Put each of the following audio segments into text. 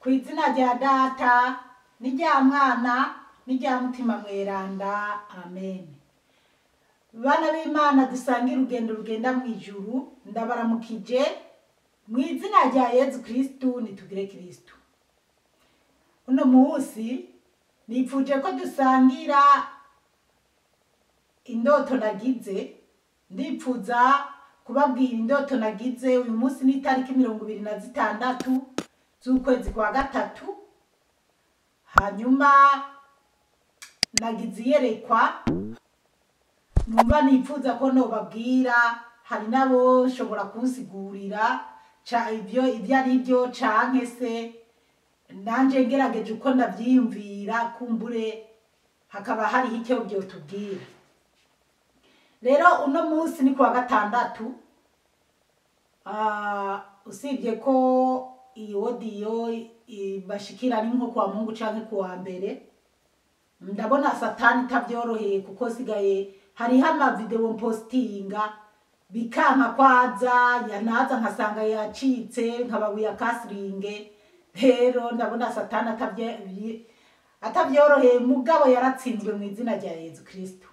Ku izina rya Data n'irya Mwana n'irya Mutima Mweranda, amen. Bana b'Imana dusangira urugendo rugenda mu ijuru, ndabaramukije mu izina rya Yezu Kristu, nitugire Kristu. Uno munsi nipfuje ko dusangira indoto nagize. Ndipfuza kubabwira indoto nagize. Uyu munsi ni itariki 26 z'ukwezi kwa gatatu. Hanyuma nagize iyerekwa numva nipfuza ko nobabwira, hari nabo nshobora kunsigurira ibyo ari byo, canke se nanje ngerageje uko ndavyiyumvira, kumbure hakaba hariho icyo vyotubwira. Rero uno munsi ni kuwa gatandatu, usibye ko iyi audio ibashikira ari nko kuwa Mungu canke kuwa mbere, ndabona Satani itavyoroheye kuko sigaye hariho amavideo mpostinga bikanka kwaza, yanaza nkasanga yacitse, nkababuya kasiringe. Rero ndabona Satani atavyoroheye, mugabo yaratsinzwe mu izina rya Yezu Kristo.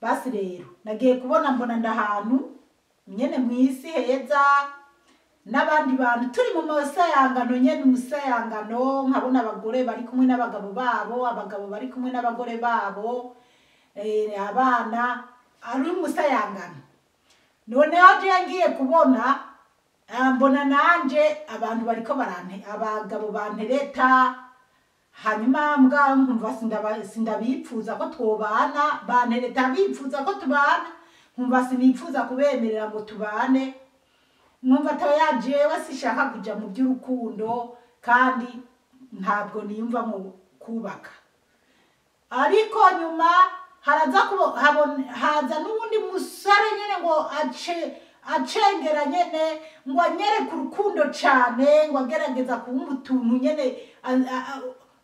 Basi rero nagiye kubona mbona ndahantu nyene mwisi heza n'abandi bantu turi mu musayangano nyene, umusayangano, nkabona abagore bari kumwe n'abagabo babo, abagabo bari kumwe n'abagore babo, abana, ari umusayangano. Noneho je ngiye kubona, mbona nanje abantu bariko barante, abagabo bantereta, hanyuma mbwa nkumva sindabipfuza ko twobana, bantereta bipfuza ko tubana, nkumva sinipfuza kubemerera ngo tubane, nkumva atoya jewe sishaka kuja mu by'urukundo kandi ntabwo niyumva mu kubaka. Ariko nyuma haraza haza n'uwundi musore nyene ngo acengera nyene, ngo anyereke urukundo cane, ngo agerageza kumpa utuntu nyene,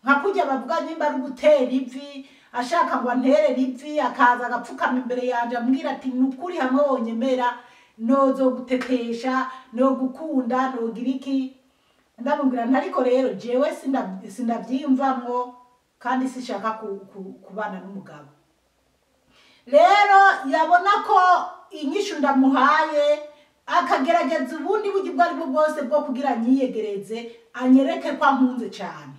nka kurya bavuga nimba ari ugutera ivi, ashaka ngo anterere ivi, akaza agapfukama imbere yanje ambwira ati nukuri hamwe wonyemera nozogutetesha, nogukunda, nogira iki. Ndamubwira nti ariko rero jewe sindavyiyumvamwo kandi sishaka kubana n'umugabo. Rero yabona ko inyishu ndamuhaye, akagerageza ubundi buryo ubwo aribwo bwose bwo kugira anyiyegereze, anyereke ko ankunze cane.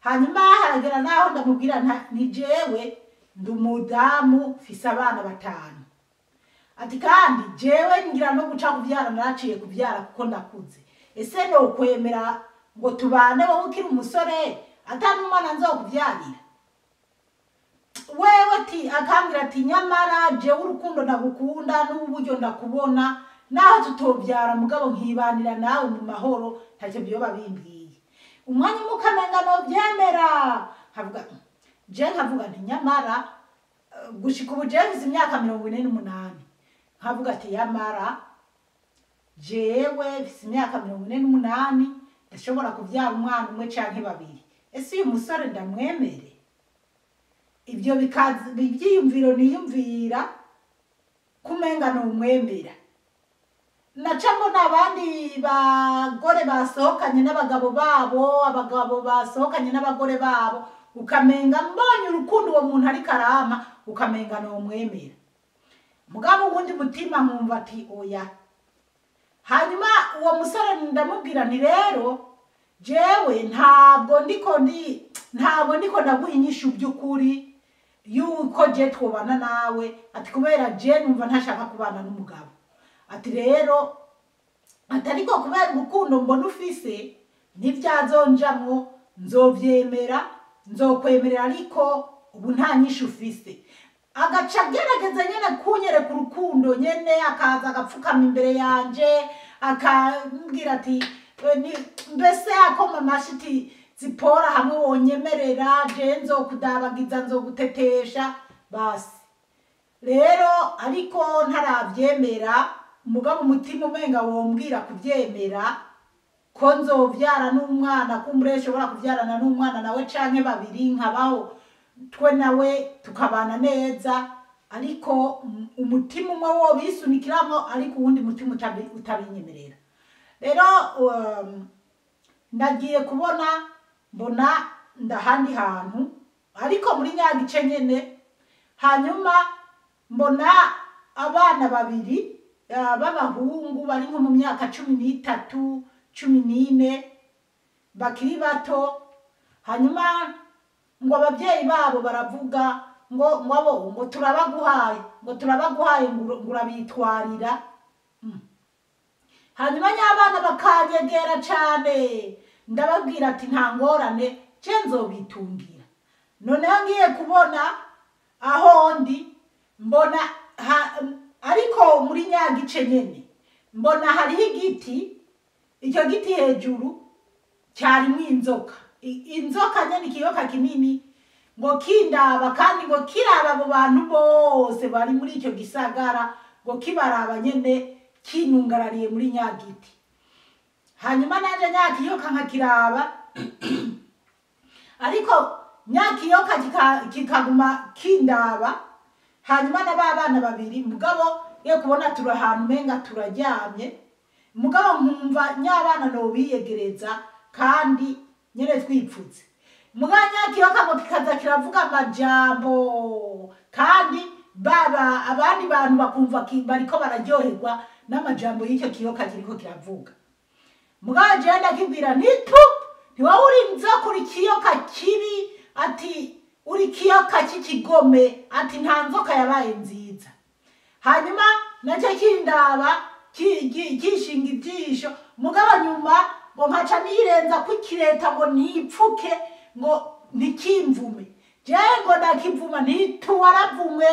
Hanyuma haragera naho ndamubwira nti jewe ndi umudamu mfise abana 5. Ati kandi jewe ngira no guca kuvyara, naraciye kuvyara kuko ndakuze. Ese nokwemera ngo tubane wowe ukiri umusore ata n'umwana nzokuvyarira? Wewe ati, akambwira ati nyamara jewe urukundo ndagukunda n'ubu buryo ndakubona, naho tutovyara mugabo nkibanira nawe mu mahoro, ntacyo vyoba bimbwiye. Umwanya umwe ukamenga novyemera, nkavuga je, nkavuga nti nyamara gushika ubu jewe mfise imyaka 48, nkavuga ati yamara jewe mfise imyaka 48, ndashobora kuvyara umwana umwe canke babiri. Ese uyu musore ndamwemere? Ibyo bikaza ibyiyumviro niyumvira kumenga numwemera. Naca mbona abandi bagore basohokanye n'abagabo babo, abagabo basohokanye n'abagore babo, ukamenga mbonye urukundo uwo muntu ariko arampa, ukamenga numwemera. Mugabo uwundi mutima nkumva ati oya. Hanyuma uwo musore ndamubwira nti rero jewe ntabwo ndiko ndi, ntabwo ndiko ndaguha inyishu by'ukuri yuko je twobana nawe, ati kubera je numva ntashaka kubana n'umugabo. Ati rero atariko kubera urukundo mbona ufise ntivyazonjamwo, nzovyemera, nzokwemerera, ariko ubu nta nyishu ufise. Agaca agerageza nyene kunyereka urukundo nyene, akaza agapfukama imbere yanje, akambwira ati mbese akoma amashi ati zipora hamwe wonyemerera, je nzokudabagiza, nzogutetesha. Basi rero ariko ntaravyemera, mugabo umutima umenga wombwira kuvyemera ko nzovyara n'umwana, kumbure nshobora kuvyarana n'umwana nawe canke babiri, nkabaho twe nawe tukabana neza, ariko umutima umwe wo bisunikiramwo, ariko uwundi mutima utabinyemerera. Rero Ndagiye kubona mbona ndahandi hantu ariko muri nyagice nyene. Hanyuma mbona abana babiri b'abahungu bari nko mu myaka 13, 14, bakiri bato. Hanyuma ngo ababyeyi babo baravuga ngo abo ngo turabaguhaye, ngo turabaguhaye, ngo urabitwarira. Hanyuma nyabana bakanyegera cane, ndababwira ati nta ngorane, je nzobitungira. Noneho ngiye kubona aho ndi mbona ariko muri nyagice nyene mbona hariho igiti, icyo giti hejuru cyarimwo inzoka, inzoka nyene, ikiyoka kinini, ngo kindaba kandi ngo kiraba abo bantu bose bari muri icyo gisagara, ngo kibaraba nyene kinungarariye muri nyagiti. Hanyuma nanje nyakiyoka nkakiraba, ariko nyakiyoka kikaguma kindaba. Hanyuma na ba bana babiri, mugabo ye kubona turi ahantu umenga turaryamye, mugabo nkumva nyabana no biyegereza kandi nyene twipfutse. Mugabo nyakiyoka ngo kikaza kiravuga amajambo, kandi baba abandi bantu bakumva bariko bararyoherwa n'amajambo y'icyo kiyoka kiriko kiravuga. Mugabo jewe ndakibwira nti ntiwowe uri inzoka, uri kiyoka kibi, ati uri kiyoka cy'ikigome, ati nta nzoka yabaye nziza. Hanyuma nacyo kindaba kishinga ibyisho, mugabo nyuma ngo nkaca nirenza kukireta ngo ntipfuke ngo ntikimvume. Jewe ngo ndakivuma ntituwaravumwe,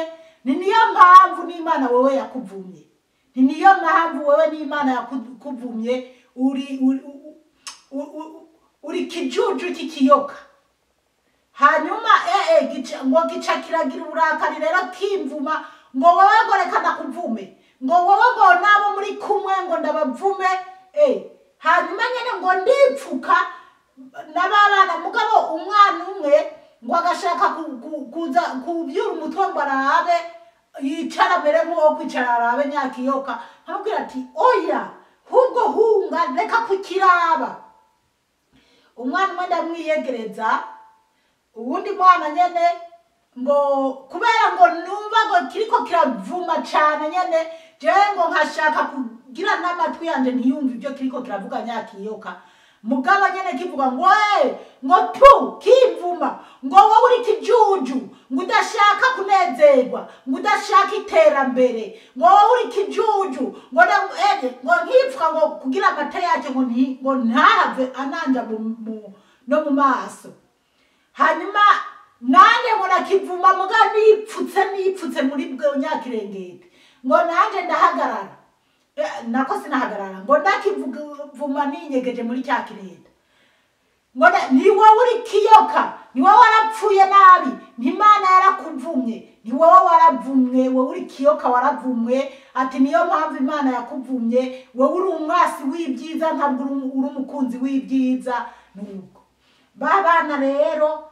ni niyo mpamvu n'Imana wewe yakuvumye, ni niyo mpamvu wewe n'Imana yakuvumye, uri kijuju cy'ikiyoka. Hanyuma ngo gica kiragira uburakari rero kimvuma, ngo wowe ngo reka ndakuvume, ngo wowe ngo nabo muri kumwe ngo ndabavume. Hanyuma nyene ngo ndipfuka n'ababana, mugabo umwana umwe ngo agashaka kuza kubyura umutwe ngo arabe, yicara mbere nk'uwo kwicara arabe nyakiyoka, nkamubwira ati oya, hubwo hunga, reka kukiraba. Umwana umwe ndamwiyegereza, uwundi mwana nyene ngo kubera ngo numva ngo kiriko kiravuma cane nyene, jewe ngo nkashaka kugira n'amatwi yanje ntiyumve ibyo kiriko kiravuga nyakiyoka. Mugabo nyene kivuga ngo ngo tu kimvuma, ngo wowe uri kijuju, ngo udashaka kunezerwa, ngo udashaka iterambere, ngo wowe uri kijuju, ngo ngo nkipfuka ngo kugira amata yacyo ngo ntahave ananja no mu maso. Hanyuma nanje ngo nakivuma, muga nipfutse muri bwo nyakirengete, ngo nanje ndahagarara, nako sinahagarara, ngo ndakivuma ninyegeje muri cya kireta, ngo ni wowe uri kiyoka, ni wowe warapfuye nabi, ni Imana yarakuvumye, ni wowe waravumwe, wowe uri kiyoka waravumwe, ati niyo mpamvu Imana yakuvumye, wowe uri umwasi w'ibyiza, ntabwo uri umukunzi w'ibyiza. Nuko ba bana rero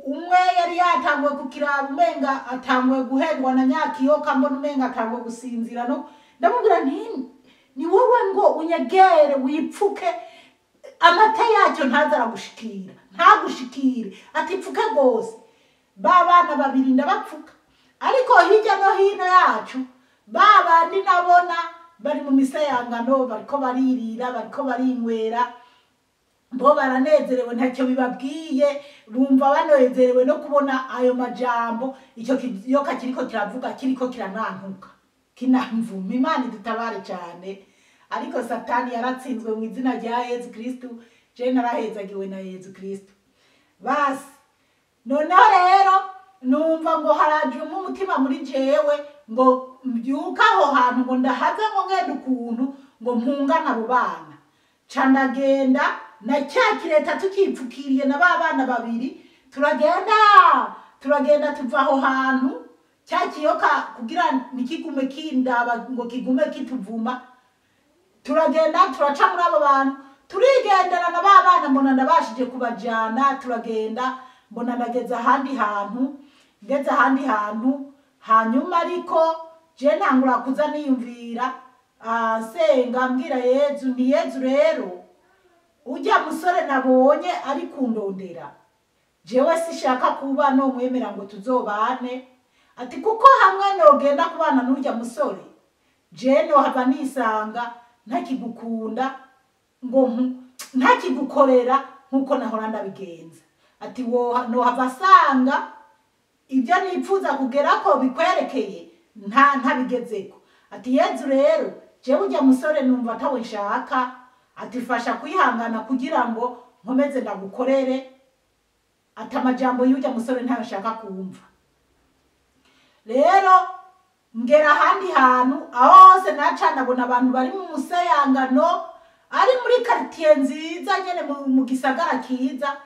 umwe yari yatanguye kukiraba umenga atanguye guhendwa na nyakiyoka, mbona umenga atanguye gusinzira, no ndamubwira nti ni wowe ngo unyegere wipfuke, amata yacyo ntaza aragushikira, ntagushikire, ati pfuke gose. Ba bana babiri ndabapfuka, ariko hirya no hino yacu ba bandi nabona bari mu misayangano, bariko baririra, bariko barinywera, bo baranezerewe ntacyo bibabwiye, bumva banezerewe no kubona ayo majambo icyo kiyoka kiriko kiravuga, kiriko kiranantuka kinamvuma. Imana idutabare cyane. Ariko Satani yaratsinzwe mu izina rya Yezu Kristu, je narahezagiwe na Yezu Kristu. Basi noneho rero numva ngo haraje umutima muri jewe, ngo mbyuka aho hantu ngo ndahaze, ngo ngende ukuntu ngo mpungana abo bana. Ca ndagenda na cya kireta tukipfukiriye na ba bana babiri, turagenda tuva aho hantu cya kiyoka kugira ntikigume kindaba ngo kigume kituvuma. Turagenda turaca muri abo bantu, turigendana na ba bana, mbona ndabashije kubajana, turagenda mbona ndageze ahandi hantu, ngeze ahandi hantu. Hanyuma ariko je ntangura kuza niyumvira, nsenga mbwira Yezu nti Yezu rero Ujya musore nabonye ari kundondera, jewe sishaka kuba no mwemera ngo tuzobane. Ati kuko hamwe nogenda kubana n'ujya musore, je no hava nisanga ntakigukunda ngo ntakigukorera nkuko nahora ndabigenza. Ati wo no hava sanga ibyo nipfuza kugera ko bikwerekeye ntabigezeko. Ati Yezu rero jewe ujya musore numva atawe nshaka, ati fasha kwihangana kugira ngo nkomeze ndagukorere. Ati amajambo y'ujya musore ntayo nshaka kumva. Rero ngera ahandi hantu aho hose naca nabona abantu bari mu musayangano, ari muri quartier nziza nyene mu gisagara kiza.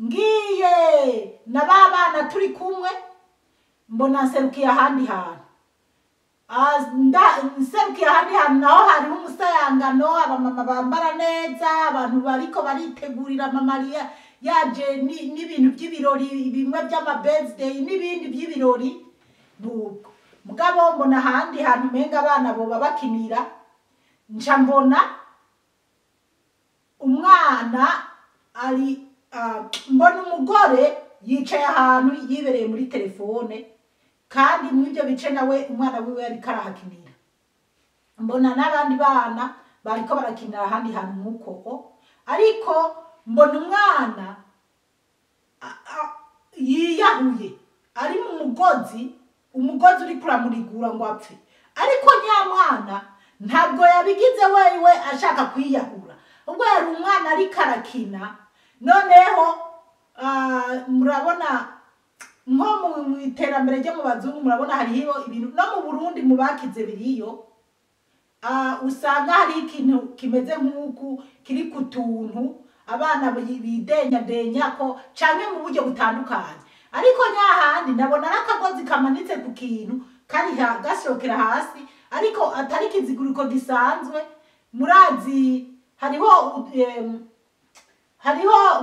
Ngiye na ba bana turi kumwe, mbona nserukiye ahandi hantu. Nserukiye ahandi hantu naho hariho umusayangano, abamama bambara neza, abantu bariko baritegurira amamariya yaje n'ibintu by'ibirori bimwe by'ama birthday n'ibindi by'ibirori. Nuko mugabo mbona ahandi hantu umenga abana boba bakinira, nca mbona umwana ari mbona umugore yicaye ahantu yibereye muri telefone, kandi muri ibyo bice nawe umwana wiwe ariko arahakinira. Mbona n'abandi bana bariko barakinira ahandi hantu nk'uko, ariko mbona umwana yiyahuye ari mu mugozi, umugozi uri kuramurigura ngo apfe. Ariko nyamwana ntabwo yabigize wewe ashaka kwiyahura, ubwo yari umwana ariko arakina. Noneho murabona nko mu iterambere ryo mu bazungu, murabona hariho ibintu no mu Burundi mu bakize biriyo, usanga hari ikintu kimeze nk'uku kiri ku tuntu abana bidenyadenya ko canke mu buryo butandukanye. Ariko nyahandi ndabona ari akagozi kamanitse ku kintu kari gasohokera hasi, ariko atari ikiziguriko gisanzwe. Murazi hariho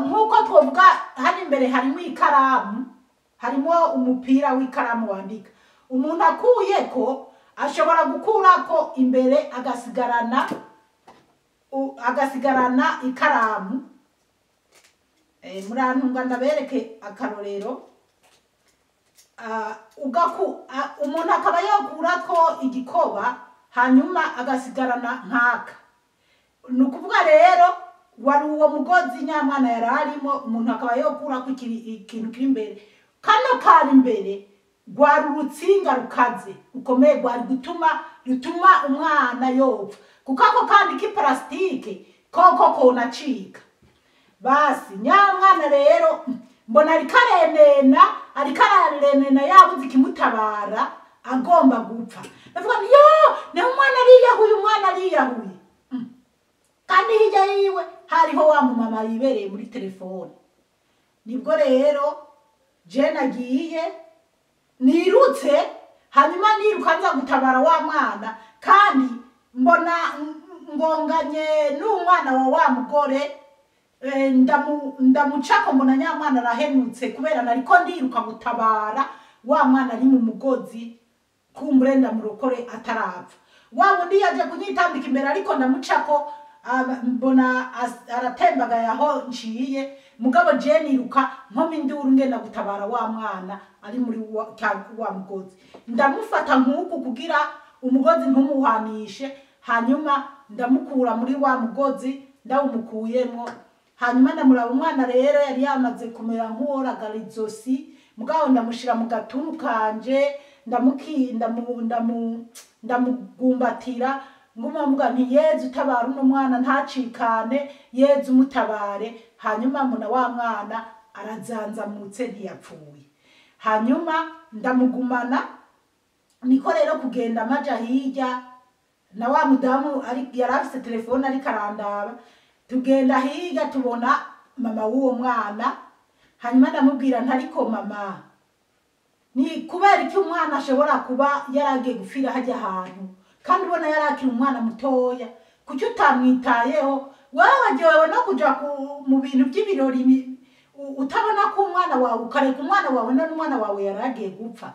nk'uko twovuga hano imbere harimo ikaramu, harimo umupira w'ikaramu wandika. Umuntu akuyeko ashobora gukurako imbere agasigarana ikaramu. Murantunga ndabereke akarorero. Umuntu akaba yokurako igikoba hanyuma agasigarana nkaka. Ni ukuvuga rero wari uwo mugozi nyamwana yari arimo, umuntu akaba yokurako ikintu kiri imbere. Kano kari imbere rwari urutsinga rukaze rukomeye, rwari gutuma rutuma umwana yopfa, kuko ako kandi k'iparasitike koko konacika. Basi nyamwana rero mbona ariko arenena, ariko ararenena, yabuze ikimutabara, agomba gupfa. Ndavuga nti yo, ni umwana ariyahuye, umwana ariyahuye. Kandi hirya yiwe hariho wa mumama yibereye muri telefone. Nibwo rero je nagiye nirutse, hanyuma niruka nza gutabara wa mwana, kandi mbona ngonganye n'umwana wa wa mugore. Ndamucako mbona nyamwana arahenutse, kubera nariko ndiruka gutabara wa mwana ari mu mugozi, kumbure ndamurokore atarapfa. Wa wundi yaje kunyitambika imbere, ariko ndamucako, mbona aratembagaye aho nciye. Mugabo je niruka nkoma induru ngenda gutabara wa mwana ari muri wa mugozi. Ndamufata nk'uku kugira umugozi ntumuhanishe, hanyuma ndamukura muri wa mugozi, ndawumukuyemo, hanyuma ndamuraba. Umwana rero yari yamaze kumera nk'uworagara izosi, mugabo ndamushira mu gatuntu kanje, ndamuki ndamu ndamu ndamugumbatira, nguma mvuga nti Yezu tabara uno mwana ntacikane, Yezu mutabare. Hanyuma mbona wa mwana arazanzamutse, ntiyapfuye. Hanyuma ndamugumana, niko rero kugenda amaja hirya na wa mudamu ari yari afise telefone ariko arandaba. Tugenda hirya tubona mama w'uwo mwana, hanyuma ndamubwira ntariko mama, ni kubera iki umwana ashobora kuba yaragiye gupfira hajya ahantu, kandi ubona yari akiri umwana mutoya? Kuki utamwitayeho? Wewe waryohewe no kuja mu bintu by'ibirori utabona ko umwana wawe, ukareka umwana wawe, none umwana wawe yaragiye gupfa.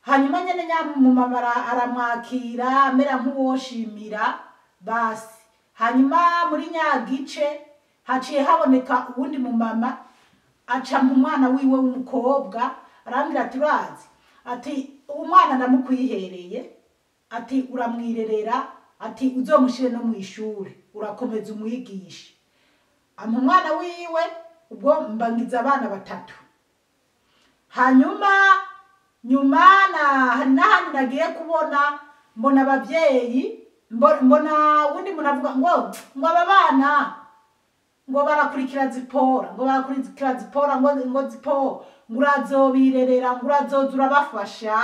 Hanyuma nyene nyamumama aramwakira amera nk'uwoshimira. Basi Hanyuma muri nyagice haciye haboneka uwundi mumama aca mu mwana wiwe w'umukobwa, arambwira ati urazi, ati umwana ndamukwihereye, ati uramwirerera, ati uzomushire no mw'ishure, urakomeza umwigishe. Ampa umwana wiwe, ubwo mbangiza abana batatu. Hanyuma nyuma na hari n'ahandi nagiye kubona, mbona abavyeyi, mbona wundi muntu avuga ngo aba bana ngo barakurikira Zipora, ngo barakurikira Zipora, ngo Zipora ngo urazobirerera, ngo urazoza urabafasha,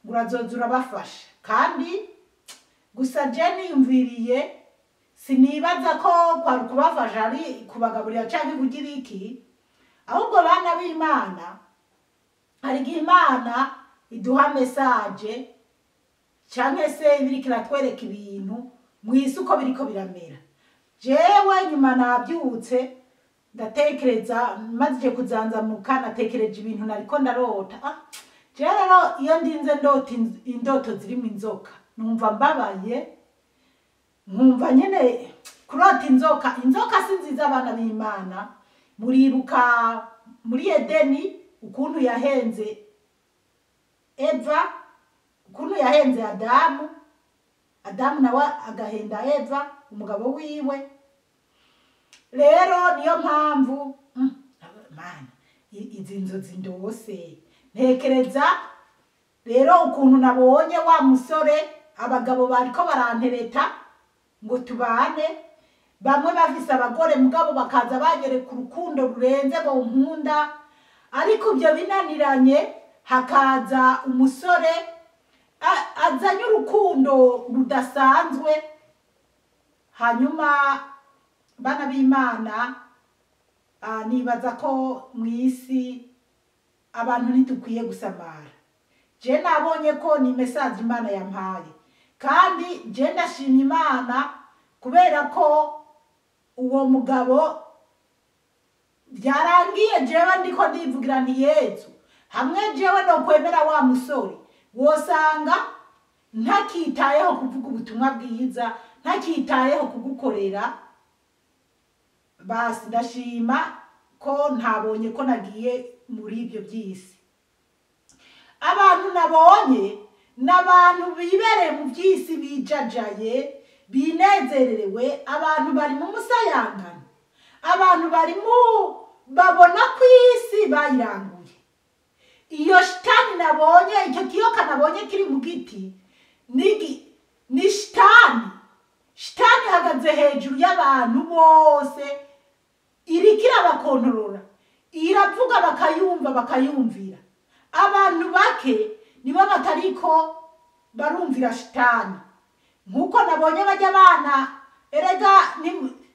ngo urazoza urabafasha. Kandi gusa je niyumviriye, sinibaza ko kwari ukubafasha ari kubagaburira canke kugira iki, ahubwo bana b'Imana, hari igihe Imana iduha message canke se ibiriko iratwereka ibintu mw'isi uko biriko biramera. Jewe nyuma nabyutse ndatekereza, maze kuzanzamuka natekereje ibintu nariko ndarota. Jewe rero iyo ndinze ndota indoto zirimo inzoka numva mbabaye, nkumva nyene kurota inzoka. Inzoka si nziza abana b'Imana. Muribuka muri Edeni ukuntu yahenze Eva, ukuntu yahenze Adamu, Adamu nawe agahenda Eva umugabo wiwe. Rero niyo mpamvu mana izi nzozi ndose ntekereza rero ukuntu nabonye wa musore, abagabo bariko barantereta ngo tubane, bamwe bafise abagore mugabo bakaza banyereka urukundo rurenze bonkunda, ariko ibyo binaniranye hakaza umusore azanye urukundo rudasanzwe. Hanyuma bana b'Imana, nibaza ko mw'isi abantu ntidukwiye gusamara. Je nabonye ko ni message Imana yampaye, kandi je ndashimye Imana kubera ko uwo mugabo byarangiye jewe ndiko ndivugira nti Yezu, hamwe jewe no kwemera wa musore wosanga ntakitayeho kuvuga ubutumwa bwiza, ntakitayeho kugukorera. Basi ndashima ko ntabonye ko nagiye muri ibyo by'isi. Abantu nabonye n'abantu bibereye mu by'isi, bijajaye, binezererewe, abantu bari mu musayangano, abantu bari mu babona ku isi bayiranguye. Iyo shitani nabonye, icyo kiyoka nabonye kiri mu giti ni shitani. Shitani ihagaze hejuru y'abantu bose, iriko irabakontorora, iravuga bakayumva, bakayumvira. Abantu bake nibo batariko barumvira shitani. Nkuko nabonye bajya abana, erega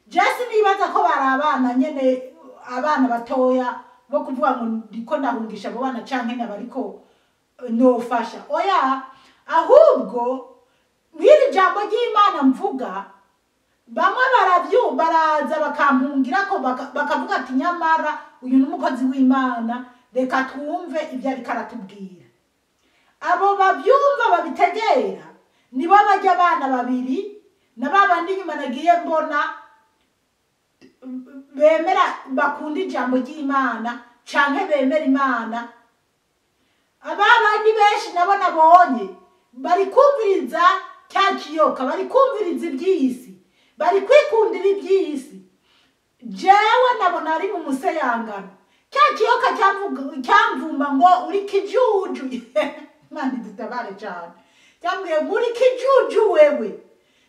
Jesse nibaza ko bari abana nyene, abana batoya bo kuvuga ngo ndiko ndahungisha abo bana canke nabariko nofasha. Oya, ahubwo mw'iri jambo ry'Imana mvuga, bamwe baraza bakampungirako, bakavuga ati nyamara uyu ni umukozi w'Imana, reka twumve ibyo ariko aratubwira. Abo bavyumva babitegera nibo bajya abana babiri na babandi nyuma nagiye mbona bemera, bakunda ijambo ry'Imana canke bemera Imana. Aba bandi benshi nabo nabonye bari kumviriza cya kiyoka, bari kumviriza iby'isi, bari kwikundira iby'isi. Jewe nabona ari mu museyangano, cya kiyoka cyamvuma ngo uri kijuju. Imana idutabare cyane. Cyambwiye ngo uri kijuju wewe,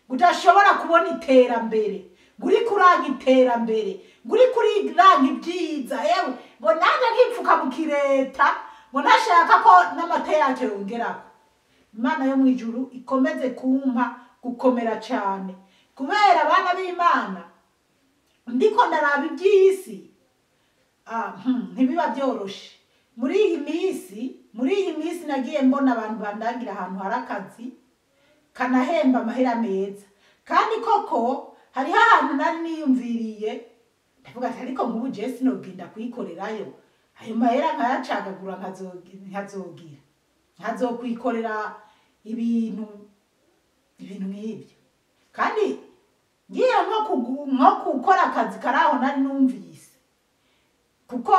udashobora kubona iterambere, ngo uri kuranga iterambere, ngo uri kuranga ibyiza, yewe ngo nanjye nkipfuka mu kireta, ngo nashaka ko n'amata yacyo yongerako. Imana yo mw'ijuru ikomeze kumpa gukomera cyane, kubera abana b'Imana ndiko ndaraba iby'isi, ntibiba byoroshe. Muri iyi minsi nagiye mbona abantu bandangira ahantu hari akazi kanahemba amahera meza, kandi koko hariho ahantu nari niyumviriye ndavuga ati ariko nk'ubu je sinogenda kuyikorerayo, ayo mahera nkayacagagura nkazogira nkazokwikorera ibintu nk'ibyo. Kandi Ngiye nko gukora akazi karaho nari numvise, kuko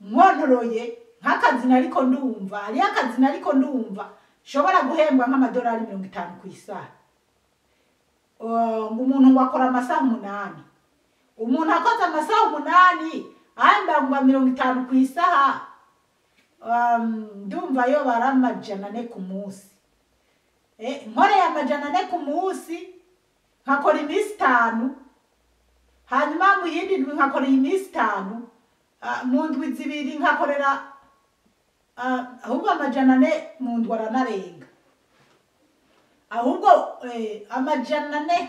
nkontoroye nk'akazi nariko ndumva, hariyo akazi nariko ndumva nshobora guhembwa nk'amadolari 50 ku isaha. Ngo umuntu ngo akora amasaha 8, umuntu akoze amasaha 8 ahembwa 50 ku isaha, ndumva yo bari 400 ku munsi. Nkoreye 400 ku munsi nkakora iminsi 5, hanyuma mu yindi ndwi nkakora iminsi 5, mu ndwi 2 nkakorera, ahubwo 400 mu ndwi aranarenga, ahubwo 400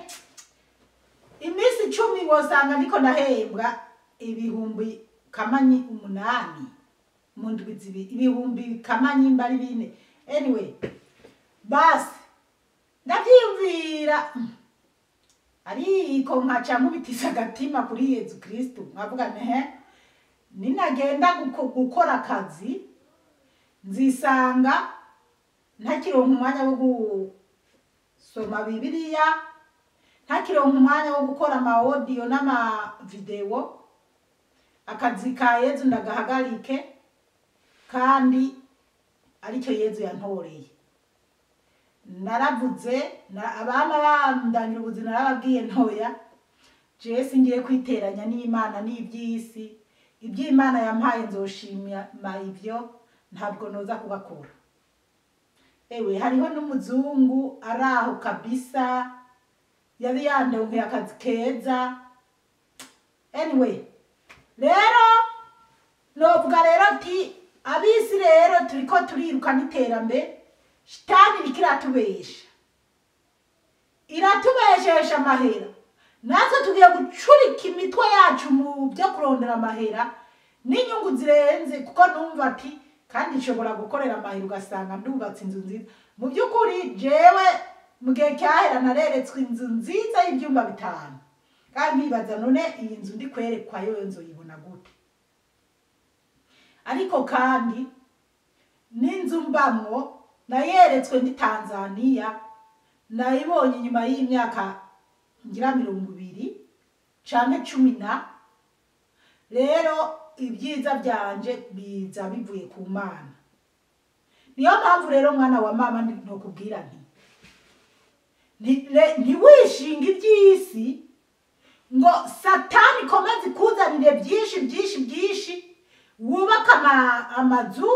iminsi 10 wosanga ndiko ndahembwa ibihumbi kamanyi 8 mu ndwi 2, ibihumbi kamanyi mbari 4. Anyway, basi ndavyiyumvira, ariko nkaca nkubitisa agatima kuri Yezu Kristo, nkavuga nti ninagenda gukora akazi nzisanga ntakironka umwanya wo gusoma Bibiliya, ntakironka umwanya wo gukora ama audio n'ama video, akazi ka Yezu ndagahagarike, kandi aricyo Yezu yantoreye. Naravuze abama bandangira ubuzima, narababwiye ntoya jewe singiye kwiteranya n'Imana n'iby'isi, iby'Imana yampaye nzoshima ivyo, ntabwo noza kubakura. Ewe hariho n'umuzungu araho kabisa yari yandonkeye akazi keza. Anyway, rero novuga rero ati abisi rero turiko turiruka n'iterambere, shitani iriko iratubesha, iratubeshesha amahera. Natwe tugiye gucurika imitwe yacu mu byo kurondera amahera n'inyungu zirenze, kuko numva ati kandi nshobora gukorera amahera ugasanga ndubatse inzu nziza. Mu by'ukuri jewe mu gihe cyahera nareretswe inzu nziza y'ibyumba 5, kandi nkibaza none iyi nzu ndi kwerekwa yo nzoyibona gute? Ariko kandi n'inzu mbamwo nayeretswe ndi Tanzania, nayibonye inyuma y'imyaka ngira 20 canke 10. Rero ibyiza byanje biza bivuye ku Mana. Niyo mpamvu rero mwana wa mama ntokubwira nti ntiwishinga iby'isi ngo Satani ikomeze ikuzanire byinshi byinshi byinshi, wubaka amazu,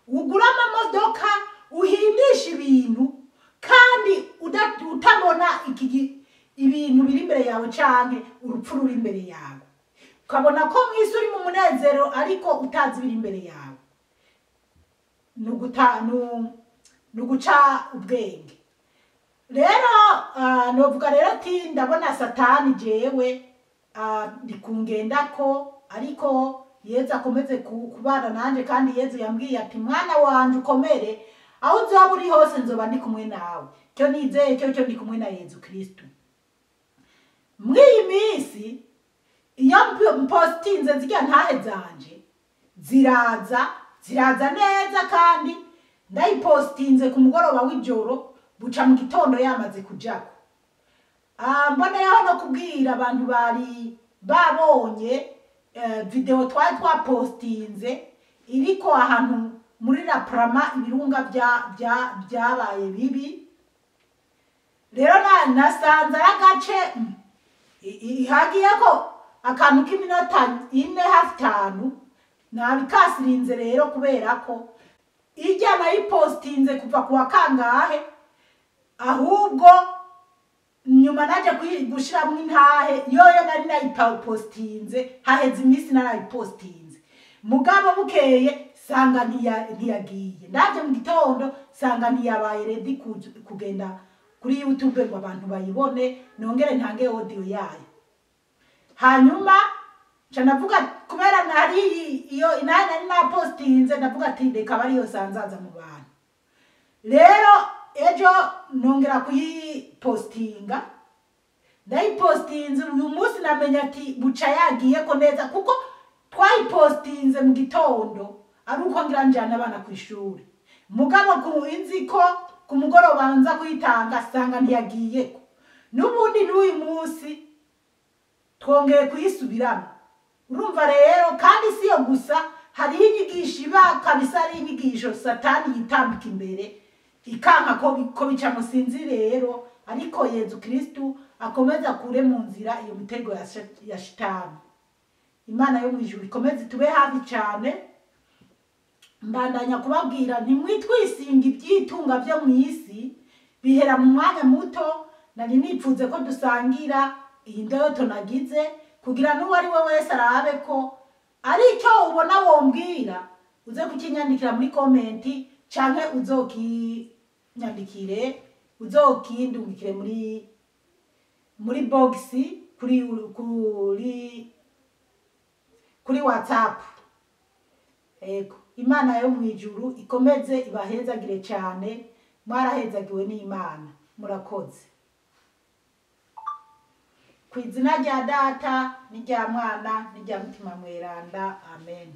ugura amamodoka, uhindisha ibintu, kandi utabona ibintu biri imbere yawe canke urupfu ruri imbere yawe, ukabona ko mw'isi uri mu munezero ariko utazi ibiri imbere yawe. Nuguca ubwenge. Rero novuga rero ati ndabona Satani jewe ndikungendako, ariko Yezu akomeze kubana nanje, kandi Yezu yambwiye ati mwana wanje ukomere, aho uzoba uri hose nzoba ndi kumwe nawe. Cyo nizeye cyo ndi kumwe na Yezu Kristo. Mw'iyi minsi iyo mpostinze zirya ntahe zanje ziraza neza, kandi ndayipostinze ku mugoroba w'ijoro buca mu gitondo yamaze kujako. Mboneyeho no kubwira abantu bari babonye video twari twapostinze iriko ahantu muri La Prama ibirunga byabaye bibi. Rero nasanze ari agace ihagiyeko akantu k'iminota 4 hafi 5, nabikasirinze rero kubera ko ijya nayipostinze kuva kuwa kangahe, ahubwo nyuma naje gushiramwo intahe yoyo nari nayipostinze haheze iminsi narayipostinze, mugabo bukeye sanga ntiyagiye. Ndaje mu gitondo sanga ntiyabaye ready kugenda kuri YouTube ngo abantu bayibone, nongere ntange audio yayo. Hanyuma nca navuga kubera nari iyo intahe nari napostinze, ndavuga ati reka bariyo sanzaza mu bantu. Rero ejo nongera kuyipostinga, ndayipostinze uyu munsi namenya ati buca yagiye ko neza, kuko twayipostinze mu gitondo ari uko ngira njana abana ku ishuri, mugabo ku inzi ko ku mugoroba nza kuyitanga sanga ntiyagiyeko. N'ubundi n'uyu munsi twongeye kuyisubiramo. Urumva rero, kandi si yo gusa, hariho inyigisho iba kabisa, ari inyigisho Satani yitambika imbere ikanka ko bicamo. Sinzi rero, ariko Yezu Kristu akomeza akure mu nzira iyo mitego ya shitani. Imana yo mu ijuru ikomeze itube hafi cyane. Mbandanya kubabwira, ntimwitwisinga ibyitunga byo mu isi, bihera mu mwanya muto. Nari nipfuze ko dusangira iyi ndoto nagize, kugira n'uwo ari we wese arabe ko ari icyo ubona wombwira, uze kukinyandikira muri comment, canke uzokinyandikire, uzokindungikire muri box kuri WhatsApp. Ego, Imana yo mu ijuru ikomeze ibahezagire cyane. Mwarahezagiwe n'Imana, murakoze. Ku izina rya Data n'irya Mwana n'irya Mutima Mweranda, amen.